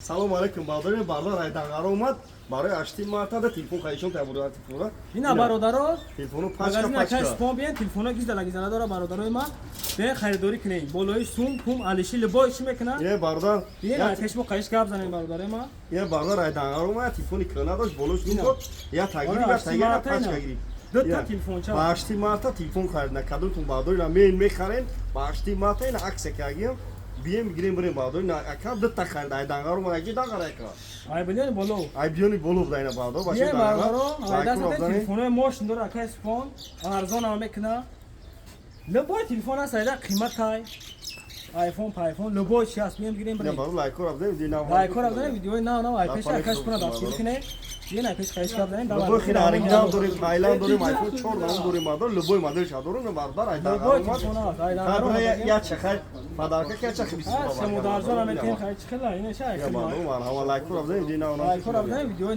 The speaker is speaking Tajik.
Салом алейкум, бародари. Бародар ай Данғара омад барои 8 марта да телефон харидшон табурда телефонра. Ина, бародаро. Телефону пачка. Магазин акай Пачка. Супон биен, телефоно гизала гизала дора, бародарои ман. Биен, харидорӣ кунем. Болои сум пум алиши либой чӣ мекунад? Е, бародар. Биен, ай пеш мо қайиш гап занем, бародарои ман. Е, бародар ай Данғара омад, телефони кӯна дошт, болош Ина. дод, я тагири Ора, я 8 тагири марта пачка ина. гирифт. Дута Я. телефонча. Ба 8 марта телефон харидна. Кадомтон, бародари, мен мехарен ба 8 марта, ина акция кардем, бием, гирем, бирем, бародари. На ака дута харида ай Данғара омад, аки Данғара ака. Ай билёни боло. Ай биёни боло буда ина, бародар, бача. Биен, бародаро, ай даст телефонои мошин дора акай Супон, арзон ҳам мекуна. Любой телефон аст, айда қиматай. Айфон, пайфон, любой чи аст, бием, гирем, Ина, бирем. бародар, лайкора бизанем, видеои нав. Лайкора бизанем, видеои нав нав ай пеш Лайкора акай Супона бизанем, дастгирӣ кунем. Биен, ай пеш қайиш гап занем. Любой хел оригинал дорем, Таиланд дорем, айфон 4 навм дорем, бародар, любой моделша дорем, бародар, ай Данғара Любой омад. телефон аст, ай Данғара Ха, омад. я ча хай подарка ка ча хибис. Шумо дарзон ҳам метем, хай, чӣ хела, ина ша ай Я хела. бародар, марҳама, лайкора бизанем, видеои нав нав. Лайкора бизанем, видеои